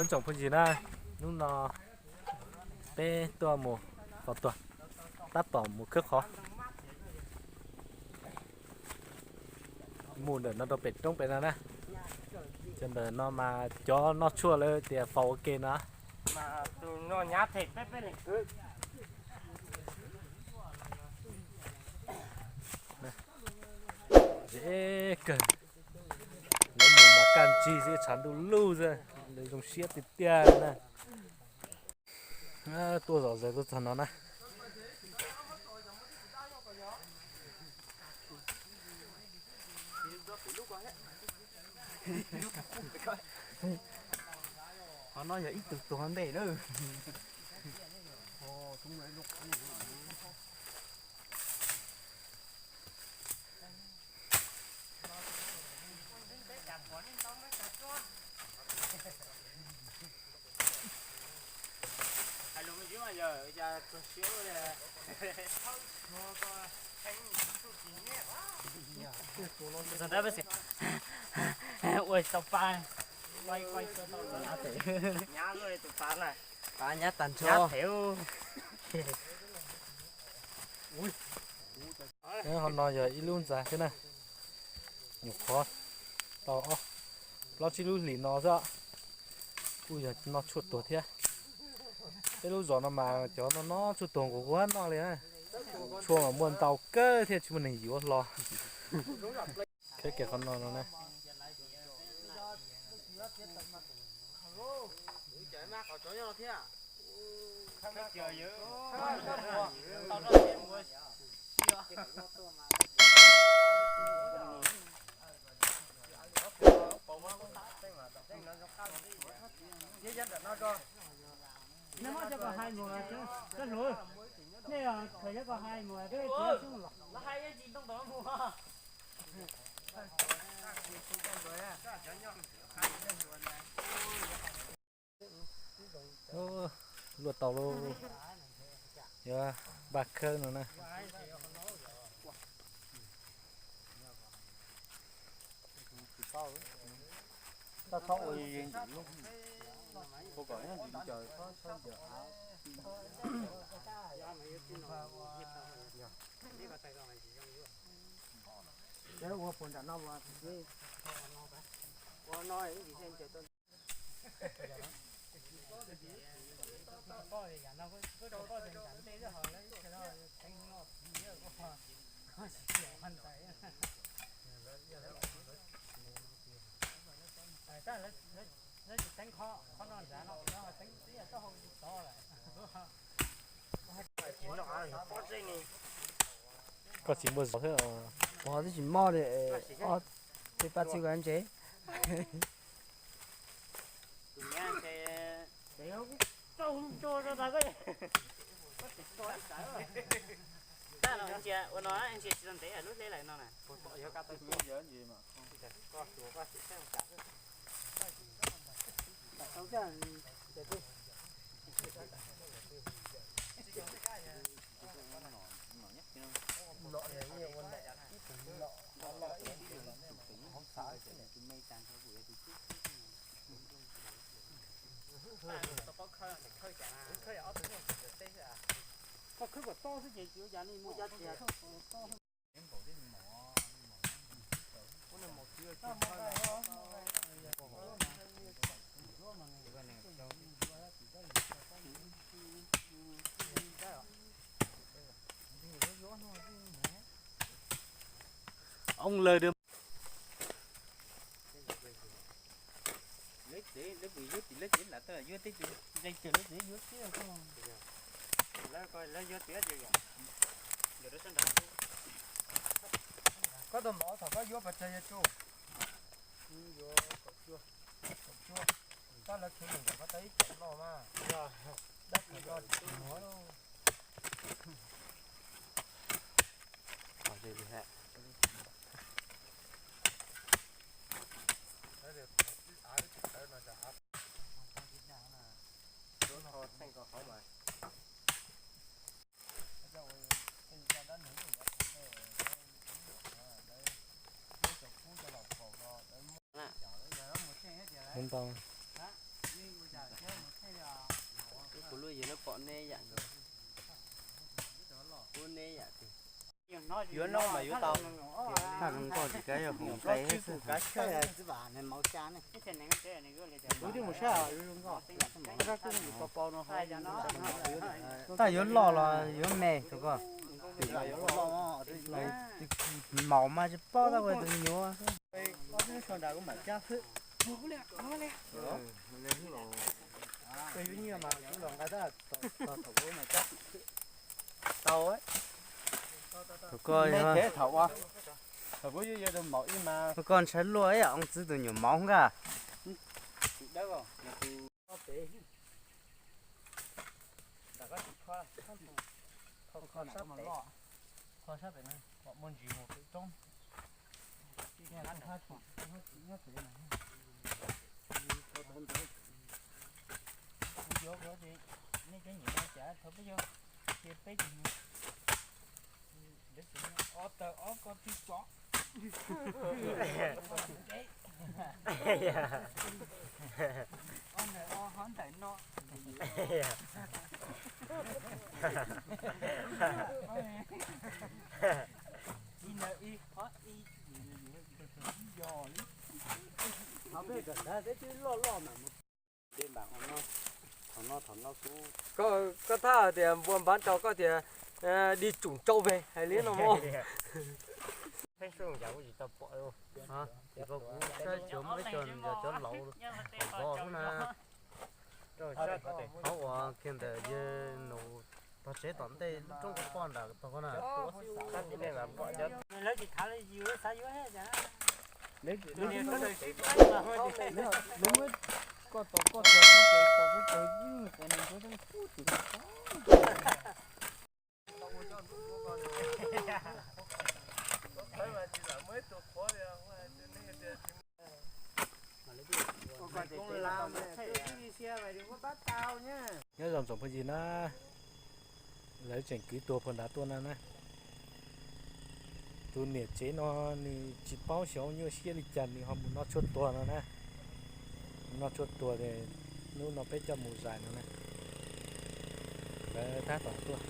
Tsoom phooj ywg na, hnub no peb tuaj mus qhov tuag, tab tom mus khawb qhov, mus ntawm no rau pem roob pem no na. Cov ntawm no mas cov noj tshuaj lawv tias faus ua ke no. Deb kawg, lawv mus mas kaj ntsig xwb, tshav ntuj luj xwb, lawv zoo siab tiag tiag na. Tuaj zom zaws tuaj txog no na. Qhov no yog ib tug tuag ntej na. Ua tau pa, pa nyab tag nrho. Qhov no yog ib lub ntxa xwb na, nyuam qhuav tau ob plaub tsib lub hlis no xwb, kuj yog noj tshuaj tuag thiab. Peb lub zos no mas cov no noj tshuaj tuag nqus nquag noj li na. Tshuaj mas muaj ntau kawg thiab tsis muaj neeg yuav hlo. Khawb kiag qhov no no na. Nej muab cov kom hais mus, cov hluas, nej khaws cov kom hais mus, peb txiav xyoob los. Luaj tau lauj, yuav npaj khawb no na. Txhob ua ntsis, ua kom ntsis, txhob ntsis av. Ua puas nram no, ua no. Koj tsis muaj zog thiab. Pog twb tsis moj li, ob peb pab txwb koj ntse. Ua no ntsia tsis tau ntev lub hleb lawm no na. Koj khwb kom tob xwb ces tsis ua cas li mus. Oob lawg. Lawv tsev, lawv yuav tim lawv tsev lam tau yuav teb, lawv tsev yuav tib. Koj tau npov thaum koj yuav pes tsawg yawg tsuj? Yuav kaum cuaj. Kaum cuaj. Koj lawv khiav mus nram koj tau ib caum no mas. Dab tsi no tsis muaj. Ntau. Yog lawv pom neb yam, pub neb yam tiag. Yuav noj mas yuav tau. Thaj zoo nkauj tsis kav yog hoo nqe xwb. Tab yuav loj los yuav me tus ko. Maum mas tsis paub tab ua tus nyuam. Tau. Thaum koj, thaum koj ntshai luaj ib yam ua txwv tus nyuam maum nka. Koj thaj tias npua npav rau koj tias di tsum tsau ve hais li no mog. Kuv saib cov muaj ib co yog cov laus zov xwb na. Hauv uas kiag ntawm yawg nus tog tsev tom ntej lub roob kuv poj nram tog ko na. Lawv tsis khav li yus xav yuav. Lawv muab koj tos koj tos kuv tos kuv tos, Nyob zoo tsoom phooj ywg na, lawv tseem kwv tuag puag nrad tuaj na na. Tus niam tsev no nws tsis paub xyov nyuaj siab li cas nws ho mus noj tshuaj tuag no na. Mus noj tshuaj tuag, hnub no peb coj mus zais no na. Lawv tab tom tuaj.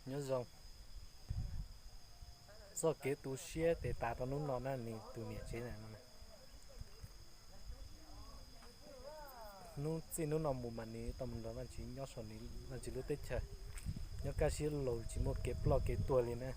Nyob zoo. Txoj kev tu siab tes tas rau hnub no na, nws tus niam tsev na. Hnub txij hnub no mus mas nws tau mus nrog Vajtswv nyob saum nws Vajtswv lub teb chaws, nyob kaj siab lug tsis muaj kev ploj kev tuag li na.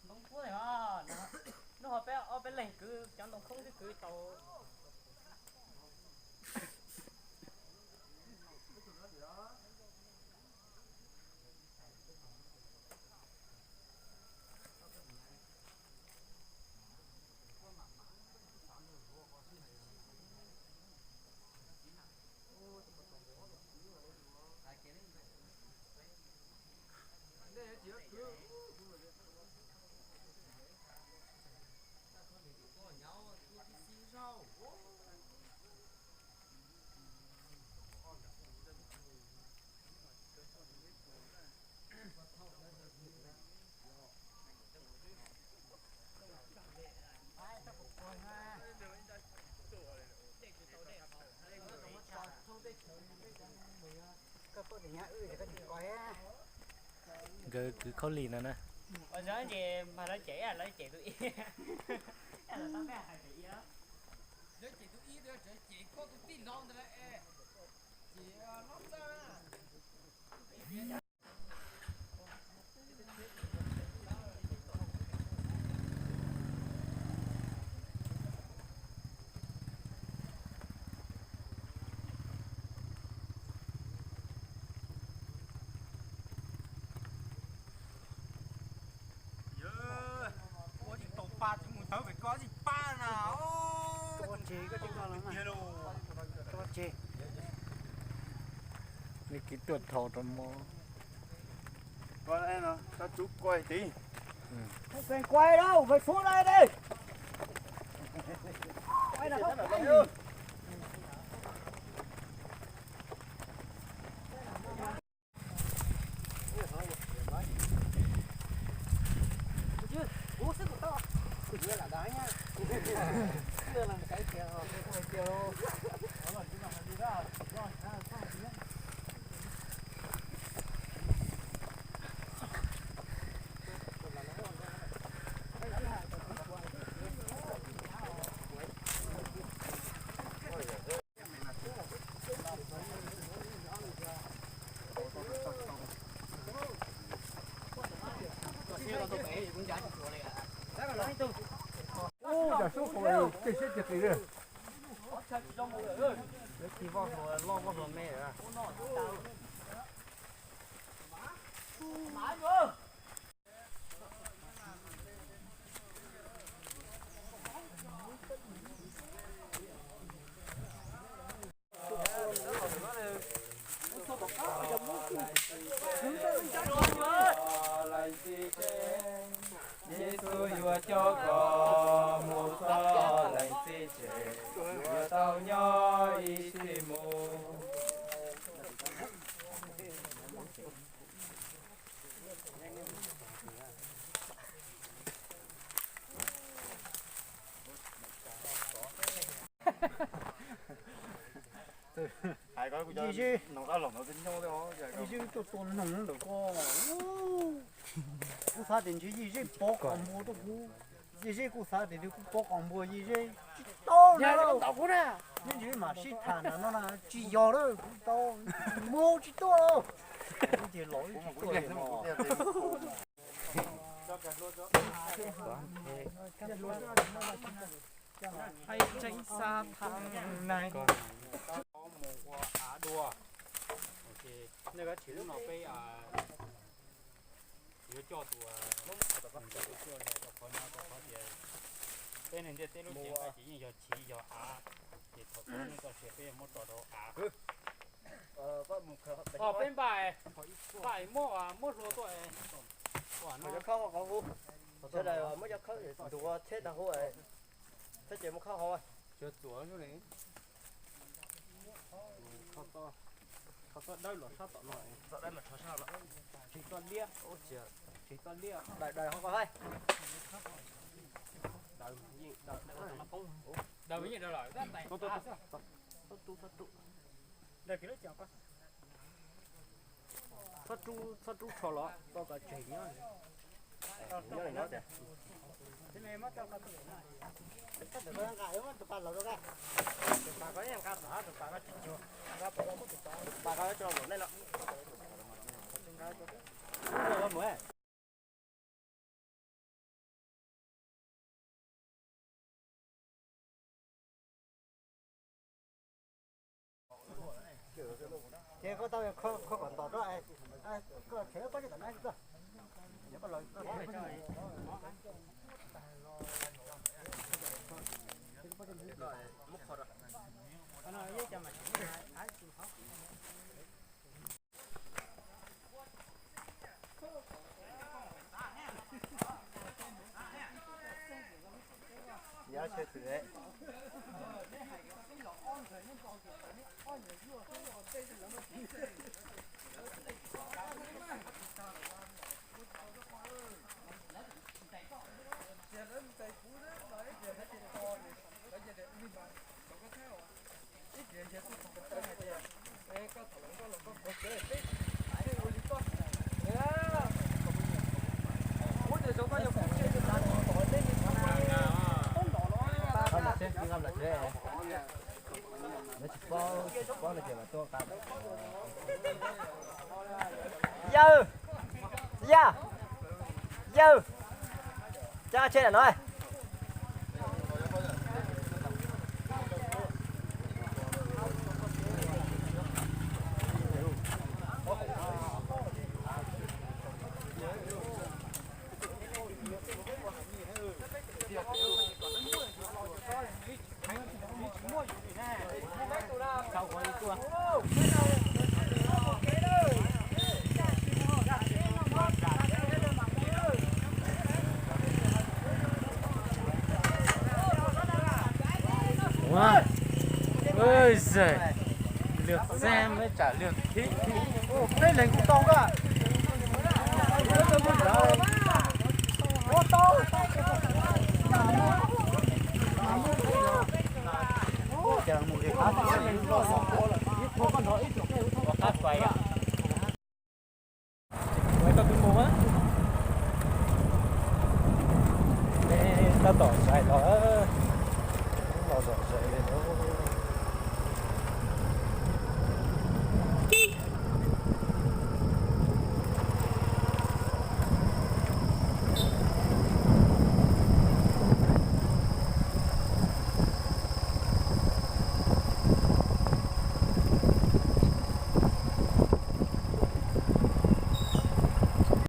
Ntoo kuab, lub ho peb ob peb leeg kwv cov ntoo khoob twb kwv tau. Nkawd kwv khaub lig no na. Mas lawv cem, lawv cem tus ib, lawv cem tus ib, cem koj tus tij laug ntawd lawm es, cem no txawj. Ua tsis tau pa tsis mus thawb pem koj tsis pa na. Koj tsis, koj tsis, koj tsis. Nws kis tuaj dhau rau mog. Koj tsub kuai tid. Kuai lauj, kuai suab na de. Yexus yuav coj koj mus txog leej txiv tsev, yuav tau nyob ib txhis mus. Yij Zeb, Yij Zeb tuaj tua noog ntawm ko. Kuv xav tias ntshe Yij Zeb pov qos npua rau kuv. Yij Zeb kuj xav tias nws kuj pov qos npua Yij Zeb. Tsis tau na, neb ntshe mam sib tham ntawm no na, tsis yog lawm, kuv tau mus tsis tuaj. Kuv ces los tsis tuaj li no. Hais tseeb xav tham na. Mus ua av dua. Nej kav tsij, hnub no peb yuav coj tus, coj tus cuaj rau qhov no rau qhov tias peb neeg ntiaj teb lub cev nqaij ces yeej yog chiv yog av, ces thaum peb txoj sia peb yuav muab tso rau av. Peb npaj, npaj muab, muab hlua tuaj. Sawv daws muab cov khawb ntuav tsheb tag huv, thiab ces muab khawb hauv. Kho txoj dawb los sab tom no, tsis txoj liab, tsis txoj liab, daws daws hauv ko hais. Daws yeej daws lawm. Txhob rub, txhob rub tsho los txoj ko tseg nyob. Ces koj tau kho kom ntos rau, koj tshem pob zeb tom no tso. Yawg, yawg, yawg, cab tsheb lam no. Ua, ej, lwg xeeb tsam lwg thib, peb leeg kuj tau koj. Qab fais.